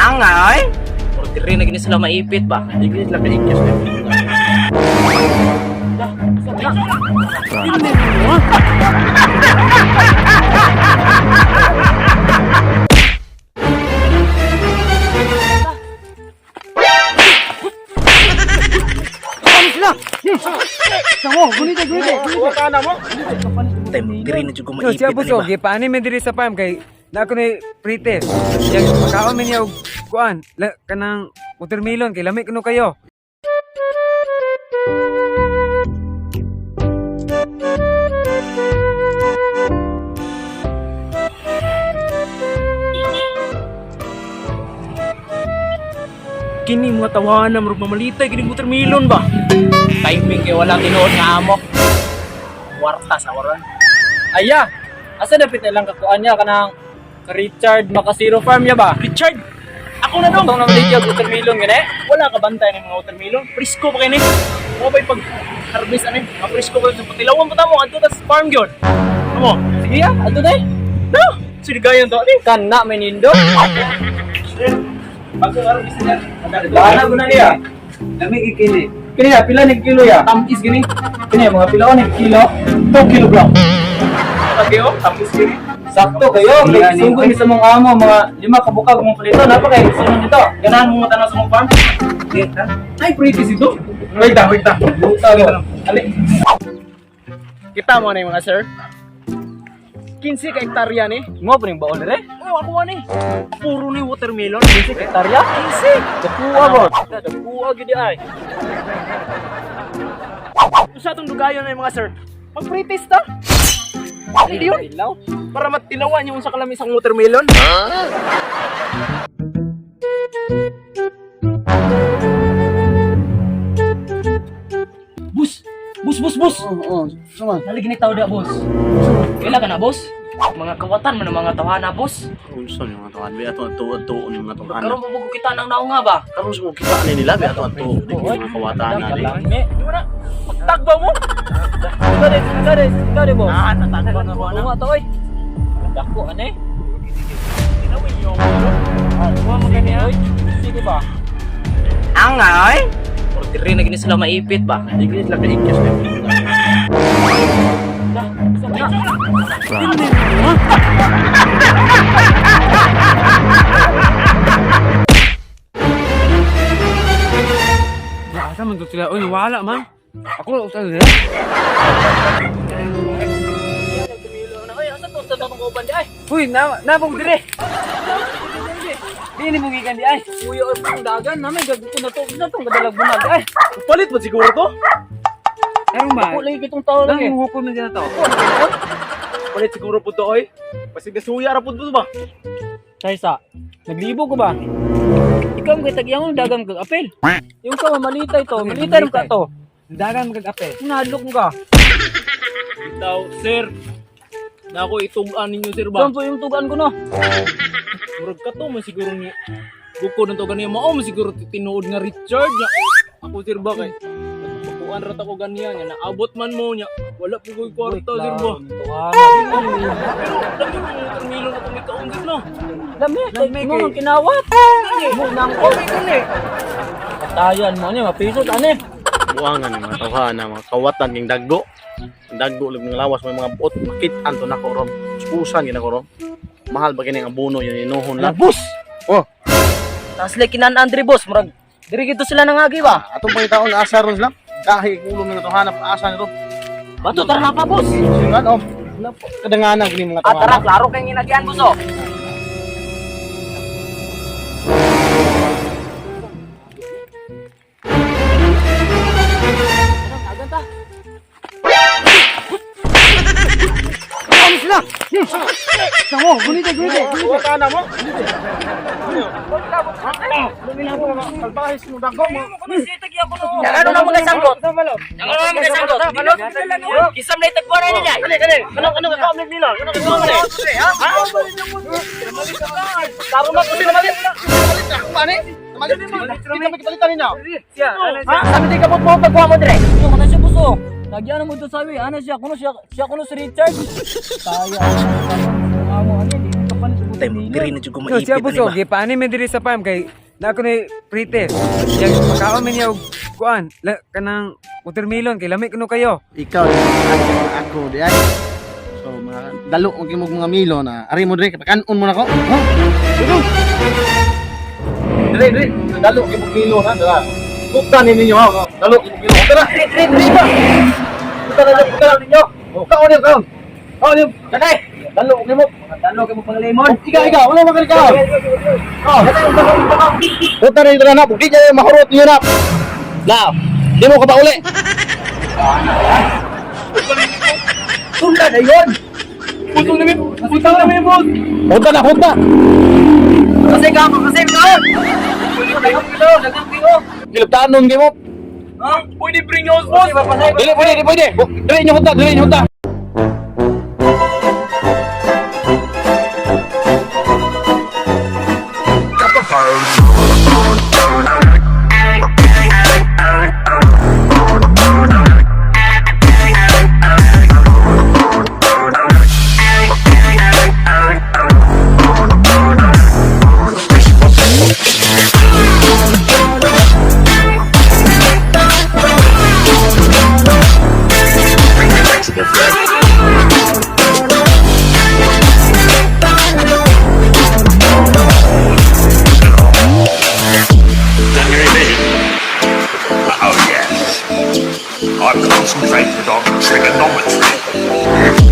Angay? Pero diri na gini sila maipit ba? Di gini sila ka-ikyos na. Time diri na jud ko Yo, siya maipit ani buso, ba? gipaani mi diri sa farm kay na ako ni pretest. Yang makaon mi niya og kuan, kanang watermelon kay lami kuno kayo. Kini mga tawanan murag mamalitay kini watermelon ba? Timing kay wala tinuod nga amo. Kwarta sa oran. Aya, asa dapit na lang kakuan niya kanang ka Richard Makasiro Farm niya ba? Richard, ako na dong. Atong nang og watermelon gani? Wala ka bantay ng mga watermelon. Presko pa kini. Mo ba'y pag harvest ani? Mga presko pa sa patilawan pa tamo adto tas farm gyud. Amo. Sige ya, adto day. No, sinigayon to ani. Kana may nindo. Bago harvest niya. Wala ko na niya. Lami ikini. Kini ya, pila ni kilo ya? Tamis gini. Kini mga pila ni kilo? 2 kilogram. Pagyo, tamis gini. Sakto kayo, Iya, kay sugod ni sa mong amo mga lima ka bukag mong palito. Napa kay sunod dito. Ganahan mo matanaw sa mong farm? Ay, pretty ito. Wait ta, wait ta. Buta ko. Ali. Kita mo na yung mga sir. 15 ka hektarya ni. Mo pa ning baon dire? Oo, ako ani. Puro ni watermelon. 15 hektarya? 15. Dakuha ba? Dakuha gid ay. Usa tong dugayon na yung mga sir. Mag-pretest ta. Hindi yun. Ilaw. Para matilawan yung sa kalamis ang watermelon. Bus. Bus bus bus. Oo, sama. Naligin ni tao da boss. Kaila ka na, boss? Mga kawatan man ang mga tawhana, boss. Unsa ni mga tuhan? Bi ato ang tuon ni mga tuhan. Karon pa kita nang naunga ba? Karon sa mga kita ni nila bi ato ang tuon ni mga kawatan na ni. Lami. Di ba na? Pagtagba mo. Kare, kare, kare bo. Ah, natagba na ko na. Tunga to oy. Dako ane. Tinawin niyo ako. Wa mo gani oy. Sige ba? Angay? Pero diri na gini sila maipit ba? Di gini sila ka-ikyos na. Asa man to sila? Uy, wala man. Ako usa nila. Ay, asa to sa datong kauban di ay? Uy, na nabog dire. Di ni mo gikan di ay. Kuya oy pang dagan na may gagto na to. Na tong kadalag bunag ay. Palit ba siguro to? Karon ba? Ako lagi kitong tao lang Nang eh. hukom na sila to. Palit siguro po to, oy. Basig nasuya ra po to ba? Kaysa, naglibo ko ba? Ikaw ang kitag yang dagang kag apel. Yung ka malitay to, malitay rin ka to. Dagan magag-apel. Nahadlok mo ka. Bitaw, sir. Nako itug-an ninyo sir ba? Saan po yung tugan ko no? Murag ka to man siguro ni Buko ng to ganiya mao man siguro tinuod nga Richard nya. Ako sir ba kay nagpakuan ra ta ko ganiya nya naabot man mo nya. Wala po ko'y kwarta sir ba. Pero lami mo watermelon na itong ikaon sir no. Lami, Lami mo kay- ang kinawat. Mo nang ko. Patayan mo niya, mapisot ane. Buangan ni mga tawhan na mga kawatan king daggo. Ang daggo ug mga lawas may mga buot makit-an to nako rom. Spusan gid nako rom. Mahal ba kini ang abono yun inuhon lang. Bus. Oh, Tapos like kinan Andre boss, murag diri gito sila nangagi ba? atong pangitaon asa ron sila. Kahi ulo mga tawhana asa nito. Bato tara na pa boss. Singan oh. Kadanganan kini mga Ah, tara tawhana. klaro kay ginagian boss oh. Ano sila? Sango, gunite, gunite. Kawatan mo. Salbahis mo daggo mo. Ano na mga sanggot? Ano na mga sanggot? Isam na itagpo na niya. Kani kani. Ano ano ka kaamit nila? Ano ka kaamit? Ha? Karon na ko sila malit. Namalit ako ani. Namalit. Kita makipalitan ninyo. Siya, ano siya? Sabi di kabot mo pagkuha mo dire. Yung kana siya buso. Nagyan mo to sabi, ana siya kuno siya, siya kuno si Richard. Kaya amo ane di ka palit. Tay, diri na jud ko No, maipit siya ani buso, ba. gipaani mi diri sa farm kay na ako ni pretest. Yang makaon mi niya og kuan, la, kanang watermelon kay lami kuno kayo. Ikaw ako di ay. So mga dalo og imong mga milo na ari mo diri pakanon mo nako. Ha? Dili. Dili dili dalo og imong milo ha dala. Buktan ni ninyo ha. Dalo imong milo. Tara. Dili dili dili ba. Buktan na buktan na ninyo. Oh, kaon niyo kaon. Kaon niyo. Kanay. Dalo og imo. Dalo kay mo panglimon. Ikaw ikaw wala man ka. Oh, buktan ni dala na. Bukti niya mahurot niyo na. Na. Di mo ka ba uli? Tunda na yon. Putong na mi, putong na mi, boss. Hunta na, hunta. Kasi ka mo kasi ka. Gilabtaan nun mo. Ha? Pwede bring yours, boss. Dili pwede, dili pwede. Dili nyo hunta, dili nyo hunta. Done your revision? Oh, yes. I've concentrated on trigonometry.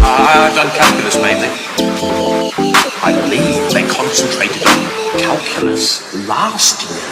I've done calculus mainly. I believe they concentrated on calculus last year.